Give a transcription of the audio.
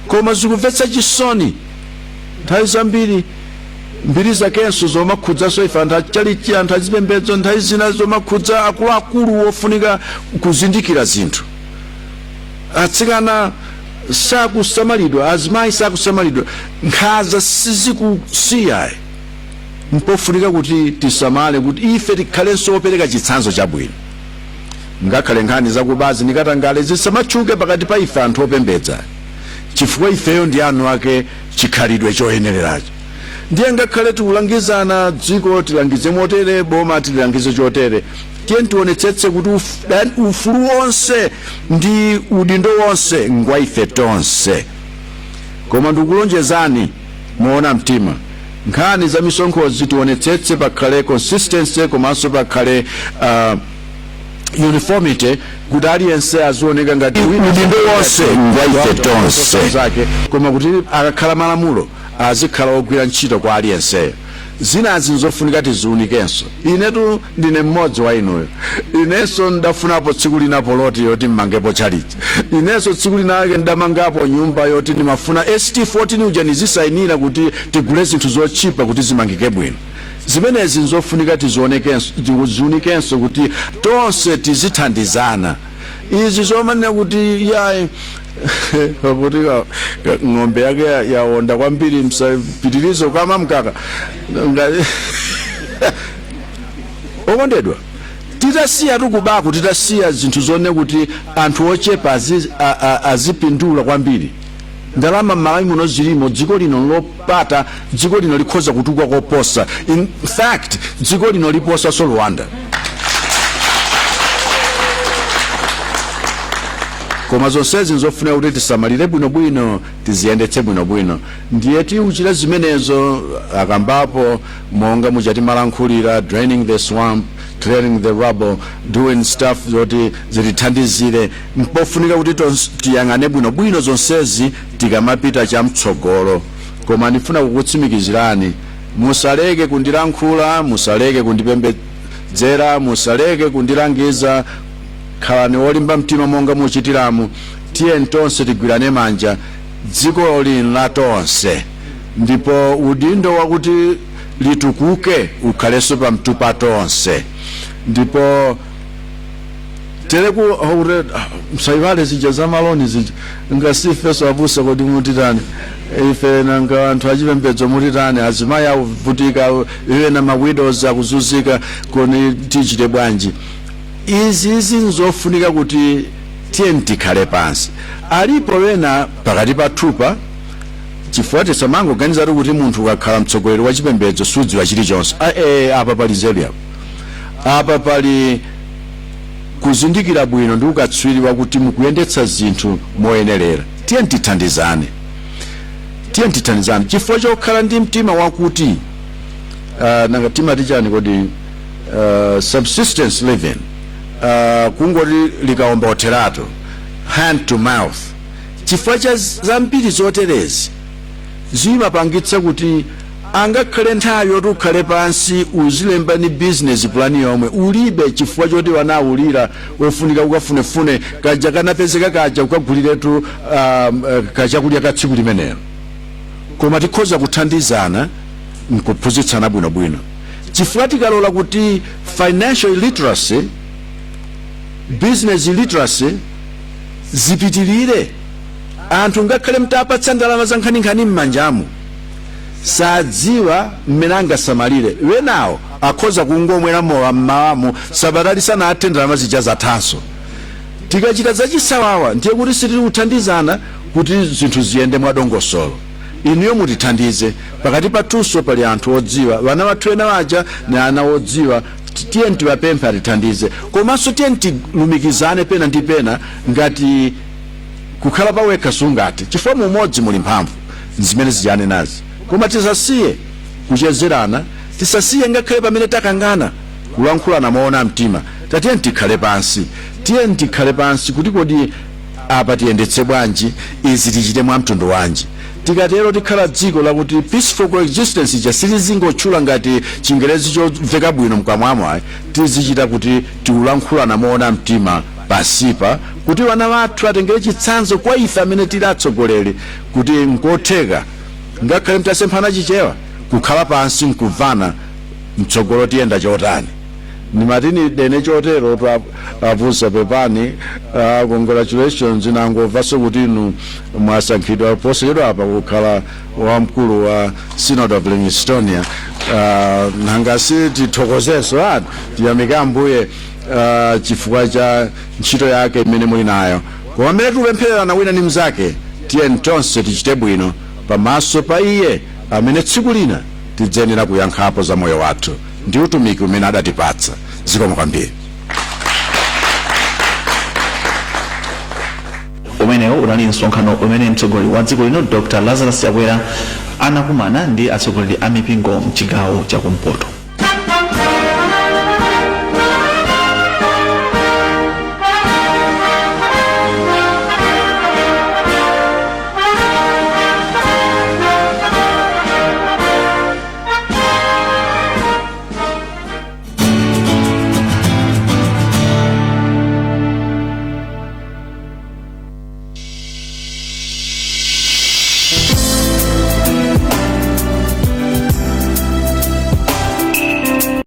Koma zikumvetsa chisoni nthawi zambiri, mbiri zakenso zomakhudzaso ife anthu achalichi, anthu azipembedzo, nthawi zina zomakhudza akuluakulu ofunika kuzindikira zinthu. Atsikana sakusamalidwa, azimayi sakusamalidwa, nkhanza sizikusiyayi. Mpofunika kuti tisamale kuti ife tikhalenso opereka chitsanzo chabwino. Ngakhale nkhani zakubazi ndi katangale zisamatchuke pakati pa ife anthu opembedza, chifukwa ifeyo ndi anu ake chikhalidwe choyenereracho. Ndiye ngakhale tikulangizana, dziko tilangize motere, boma tililangize chotere, tiye tionetsetse kuti ufulu wonse ndi udindo wonse ngwa ife tonse. Koma ndikulonjezani moona mtima, nkhani za misonkhozi tionetsetse pakhale consistency komanso pakhale uniformity, kuti aliyense azioneka ngati udindo wonse ngwa ife tonse zake, koma kuti akakhala malamulo azikhala ogwira ntchito kwa aliyenseyo. Zinazi nzofunika tiziunikenso. Inetu ndine mmodzi wa inuyo. Inenso ndafunapo tsiku lina poloti yoti mmangepo chalichi. Inenso tsiku linake ndamangapo nyumba yoti ndimafuna ST14 uja nizisayinira kuti tigule zinthu zotchipa kuti zimangike bwino. Zimenezi nzofunika tizionekenso, tiziunikenso kuti tonse tizithandizana. Izi zomanena kuti yayi, pakuti ng'ombe yake yawonda kwambiri, msapitirize kukama mkaka. Okondedwa, titasiya tikubaku, titasiya zinthu zone kuti anthu ochepa azipindula kwambiri, ndalama m'Malawi muno zilimo. Dziko lino lopata, dziko lino likhoza kutukuka koposa. In fact, dziko lino liposanso Rwanda. Koma zonsezi nzofunika kuti tisamalire bwinobwino, tiziyendetse bwinobwino. Ndiye tiuchita zimenezo akambapo monga muchati malankhulira, draining the swamp, clearing the rubble, doing stuff zoti zitithandizire. Mpofunika kuti tiyang'ane bwinobwino zonsezi tikamapita chamtsogolo. Koma ndifuna kukutsimikizirani, musaleke kundilankhula, musaleke kundipembedzera, musaleke kundilangiza. Khalani olimba mtima monga muchitiramu. Tiye tonse tigwirane manja. Dziko lino la tonse, ndipo udindo wakuti litukuke ukhalenso pamtu pa tonse. Ndipo tereku msayiwale zija za maloni zija. Ngasifeso abusa, kodi mutitani ife? Nanga anthu achipembedzo mutitani? Azimayi akuvutika, ena ma widows akuzunzika, kodi tichite bwanji? Izi nzofunika kuti tiye tikhale pansi. Alipo wena pakati pathupa, chifukwa tisamangoganizatu kuti munthu ukakhala mtsogoleri wa chipembedzo sudziwa chilichonse. Apa pali nzeru, apa apa pali kuzindikira bwino ndi ukatswiri wakuti mukuyendetsa zinthu moyenerera. Tiye tithandizane, tiye tithandizane, chifukwa chokhala ndi mtima wakuti nanga timati chani kodi, subsistence living, kungoti likaomba otheratu, hand to mouth. Chifukwa cha zambiri zoterezi zimapangitsa kuti angakhale nthawi yoti ukhale pansi uzilemba ni business plan yomwe ulibe, chifukwa choti wanaulira ofunika ukafunefune kaja kanapezeka kaja ukaguliretu kachakudya ka tsiku limenelo. Koma tikhoza kuthandizana nkuphunzitsana bwinobwino, chifukwa tikalola kuti financial literacy, business literacy zipitilire, anthu ngakhale mtapatsa ndalama za nkhaninkhani m'manjamu sadziwa mmene angasamalire. Wenawo akhoza kungomwera mowa mmawamo, sabata lisanathe ndalama zija zathanso. Tikachita zachisawawa ndiye kuti sitili kuthandizana kuti zinthu ziyende mwadongosolo. Inuyo mutithandize. Pakati pathunso pali anthu odziwa, vana wathu ena waja ni ana odziwa. Tiye tiwapemphe atithandize. Komanso tiye tilumikizane pena ndi pena. Ngati kukhala pawekha sungati, chifukwa mumodzi muli mphamvu zimene zijane nazi. Koma tisasiye kuchezerana, tisasiye ngakhale pamene takangana kulankhulana moona mtima. Tatiye tikhale pansi, tiye tikhale pansi kuti kodi apa tiyendetse bwanji, izi tichite mwa mtundu wanji? Tikatero tikhala dziko lakuti peaceful coexistence ija silizingotchula ngati Chingerezi chomveka bwino mkamwamo ayi. Tizichita kuti tiulankhulana moona mtima. pansipa, kuti wana wathu atengere chitsanzo kwa ife amene tili atsogoleri, kuti nkotheka ngakhale mtasemphana Chichewa kukhala pansi nkuvana mtsogolo tiyenda chotani. Ndimati ndinene chotero to abusa, pepani. Congratulations, nangomvanso kuti inu mwasankhidwa posachedwa apa kukhala wamkulu wa Synod of Livingstonia. Nanga si tithokozenso ati tiyamike Ambuye chifukwa cha ntchito yake imene muli nayo. Koma amene tikupemphererana wina ndi mnzake, tiyeni tonse tichite bwino pamaso pa iye amene tsiku lina tidzayenera kuyankhapo za moyo wathu ndi utumiki umene adatipatsa. Zikomo kwambiri. Umenewu unali msonkhano umene mtsogoleri wa dziko lino Dr Lazarus Chakwera anakumana ndi atsogoleri a mipingo mchigawo chakumpoto.